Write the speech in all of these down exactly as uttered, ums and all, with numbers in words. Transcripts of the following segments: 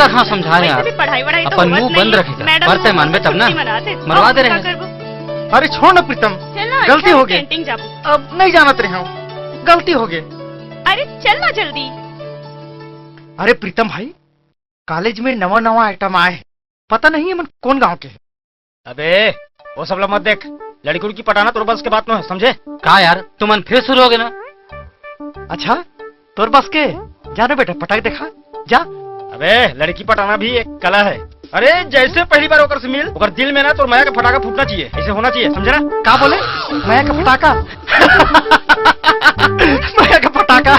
कहाँ समझाए यार? वैसे भी पढ़ाई वढ़ाई तो अपन होवत मुंह बंद नहीं है। रखेगा। मैडम मरते लोग मानबे तब ना। मनाते। मरवा अब दे रहे का हैं। करबो? अरे छोड़ ना प्रीतम, अरे छोड़ ना, गलती अच्छा हो गई। कैंटीन जाबो। अब नहीं जानत रहे हूँ, गलती हो गई। अरे चल ना जल्दी। अरे प्रीतम भाई, कॉलेज में नवा नवा आइटम आए हैं, पता नहीं ये मन कौन गांव के हैं। अबे, वो सब ला मत देख। लड़की उड़की पटाना तोर बस के बात नो है, समझे? का यार, तुमन फिर शुरू हो गए ना? अच्छा, तोर बस के? जा ना बेटा, पटाक देखा, जा। अबे, लड़की पटाना भी एक कला है। अरे, जैसे पहली बार ओकर से मिल, ओकर दिल में ना तोर मया के फटाका फूटना चाहिए, ऐसे होना चाहिए, समझे ना? का बोले? मया के फटाका? मया के फटाका?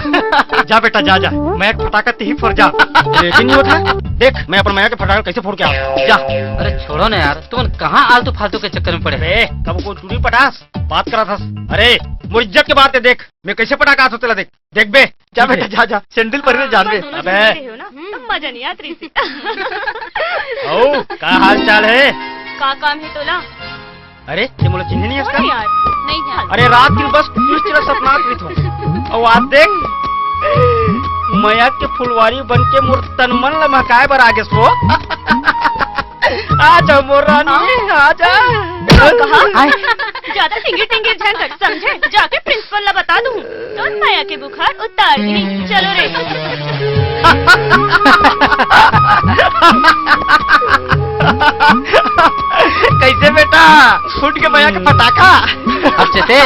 जा बेटा, जा, जा, मया के फटाका तिही फोर जा। लेकिन नहीं होता। देख, मैं अपन मया के फटाका कैसे फोड़ के आता हूँ। जा। अरे छोड़ो ना यार, तुम कहाँ आलतू फालतू के चक्कर में पड़े। अबे, कब को चूड़ी पटास, बात करा था। अरे, मोर इज्जत के बात है, देख, मैं कैसे पटाका हाथ होते ला, देख, देख बे। जा बेटा, जा, जा, सैंडल पर में जान बे। दोनों अबे। जन रहे हो ना, तब मजा नहीं आत रही थी। ओ, का हाल चाल है? का काम है तोला? अरे, ये मोला चिन्हे नहीं है इसका? कौन यार? नहीं जानत। अरे, रात दिन बस कुछ तेरा सपना आत रही थो। और आज देख, मया के फुलवारी बन के मोर तन मन ला महकाए बर आ गे सो। आजा मोर रानी, आजा। कहा? आए। ज्यादा टिंगिर टिंगिर झंझट समझे, जाके प्रिंसिपल ला बता दूँ। तोर मया के बुखार उतार दी। चलो रे। कैसे बेटा, फूट के मया के फटाका? अब चेते।